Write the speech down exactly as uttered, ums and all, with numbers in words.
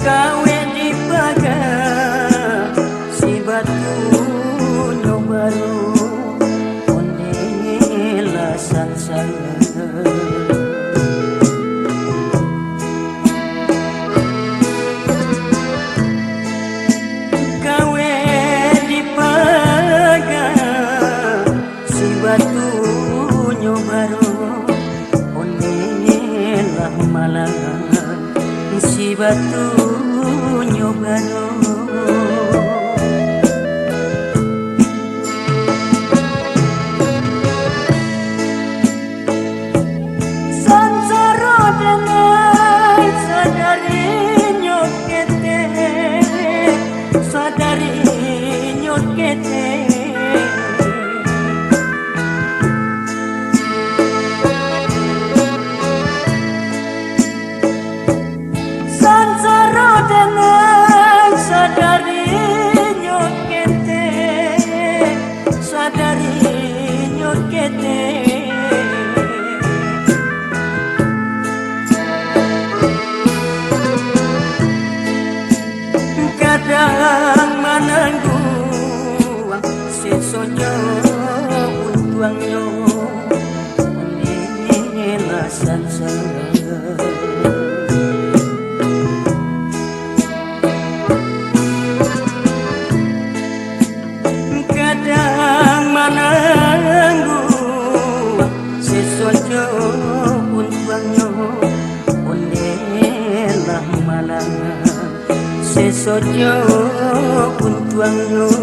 Kawek dipaga si batunyo baru, onde lah sansara. Kawek dipaga si batunyo baru, onde lah malang si batunyo baru. Sansaro dengan sadarinyo ketek, sadarinyo ketek. Sansaro dengan sadarinyo ketek, sadarinyo ketek. Kadang manangguang seso jo untuangnyo, onde lah sansara. Kadang manangguang seso jo untuangnyo, onde lah malang seso jo untuangnyo.